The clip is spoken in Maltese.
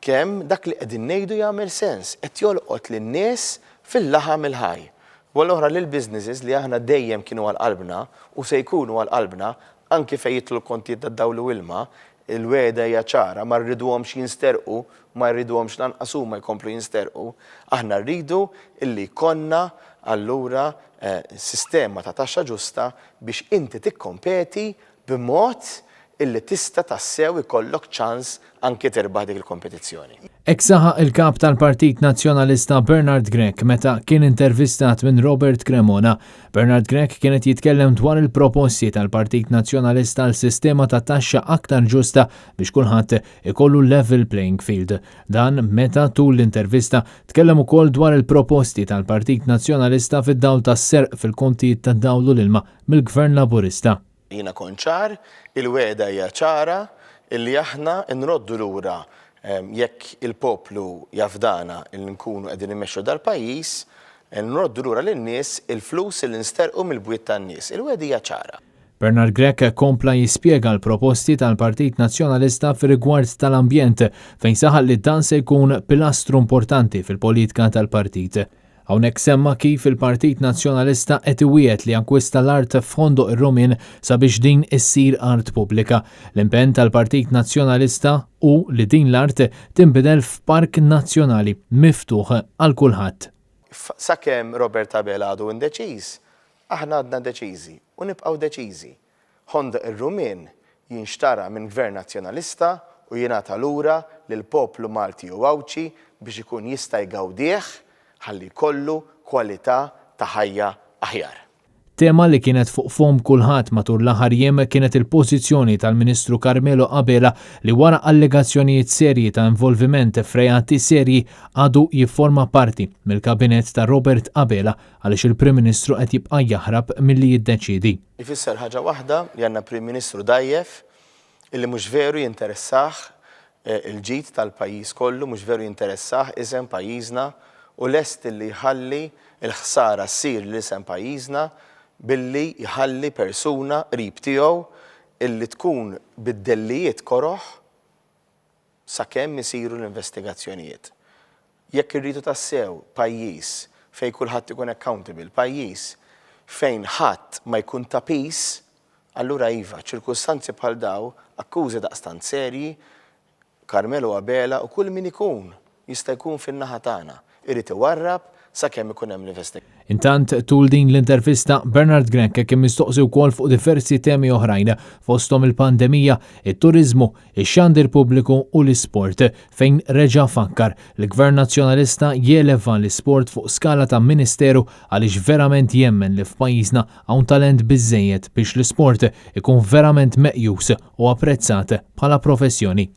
kemm dak li qegħdin ngħidu jagħmel sens, qed jolqot lin-nies fil-laħam il-ħaj. U allura lill-businesses li aħna dejjem kienu għal qalbna u se jkunu għal qalbna anki fejn jidħlu l-kontijiet tad-dawl u ilma, il-wegħda hija ċara, ma rriduhomx jinsterqu, ma rriduhomx lanqas huma jkomplu jinsterqu. Aħna rridu illi jkollna allura sistema ta' taxxa ġusta biex inti tikkompeti b'mod illi tista' tassew ikollok ċans anki tirbaħ dik il-kompetizzjoni. Hekk saħaq il-Kap tal-Partit Nazzjonalista Bernard Grech meta kien intervistat minn Robert Cremona. Bernard Grech kien qed jitkellem dwar il-proposti tal-Partit Nazzjonalista għal sistema ta' taxxa aktar ġusta biex kulħadd ikollu level playing field. Dan meta tul l-intervista tkellem ukoll dwar il-proposti tal-Partit Nazzjonalista fid-dawl tas-serq fil-kontijiet tad-dawl u l-ilma mill-Gvern Laburista. Jiena kont ċar, il-wegħda hija ċara illi aħna nroddu lura jekk il-poplu jafdana illi nkunu qegħdin immexxu dal-pajjiż, nroddu lura lin-nies il-flus illi nsterqu mill-bwiet tan-nies. Il-wegħda hija ċara. Bernard Grech kompla jispjega l-proposti tal-Partit Nazzjonalista fir-rigward tal-ambjent fejn saħaq li dan se jkun pilastru importanti fil-politika tal-partit. Hawnhekk semma kif il-Partit Nazzjonalista qed iwiegħed li jakkwista l-art f'Ħondoq ir-Rumien sabiex din issir art pubblika. L-impenn tal-Partit Nazzjonalista hu li din l-art tinbidel f'park nazzjonali miftuħ għal kulħadd. Sakemm Robert Abela għadu indeċiż, aħna għadna deċiżi u nibqgħu deċiżi. Ħondoq ir-Rumien jinxtara minn Gvern Nazzjonalista u jingħata lura lill-poplu Malti u Għawdxi biex ikun jista' jgawdih ħalli jkollu kwalità ta' ħajja aħjar. Tema li kienet fuq fomm kulħadd matul l-aħħar jiem kienet il-pożizzjoni tal-Ministru Carmelo Abela li wara allegazzjonijiet serji ta' involviment f'reati serji għadu jifforma parti mill-Kabinett ta' Robert Abela għaliex il-Prim Ministru qed jibqa' jaħrab milli jiddeċiedi. Ifisser ħaġa waħda, li għandna Prim Ministru dgħajjef, illi mhux veru jinteressah il-ġid tal-pajjiż kollu, mhux veru jinteressah isem pajjiżna u lest illi jħalli l-ħsara ssir lil isem pajjiżna billi jħalli persuna qrib tiegħu illi tkun bid-dellijiet koroh sakemm isiru l-investigazzjonijiet. Jekk irridu tassew pajjiż fejn kulħadd ikun accountable, pajjiż fejn ħadd ma jkun ta' piż, allura iva, ċirkustanzi bħal daw, akkużi daqstant serji, Carmelo Abela u kull min ikun jista' jkun fin-naħa tagħna, irid iwarrab sakemm ikun hemm l-investigazzjoni. Intant, tul din l-intervista, Bernard Grech kien mistoqsi wkoll fuq diversi temi oħrajn, fosthom il-pandemija, it-turiżmu, ix-xandir pubbliku u l-isport, fejn reġa' fakkar li Gvern Nazzjonalista jeleva l-isport fuq skala ta' Ministeru għaliex verament jemmen li f'pajjiżna hawn talent biżżejjed biex l-isport ikun verament meqjus u apprezzat bħala professjoni.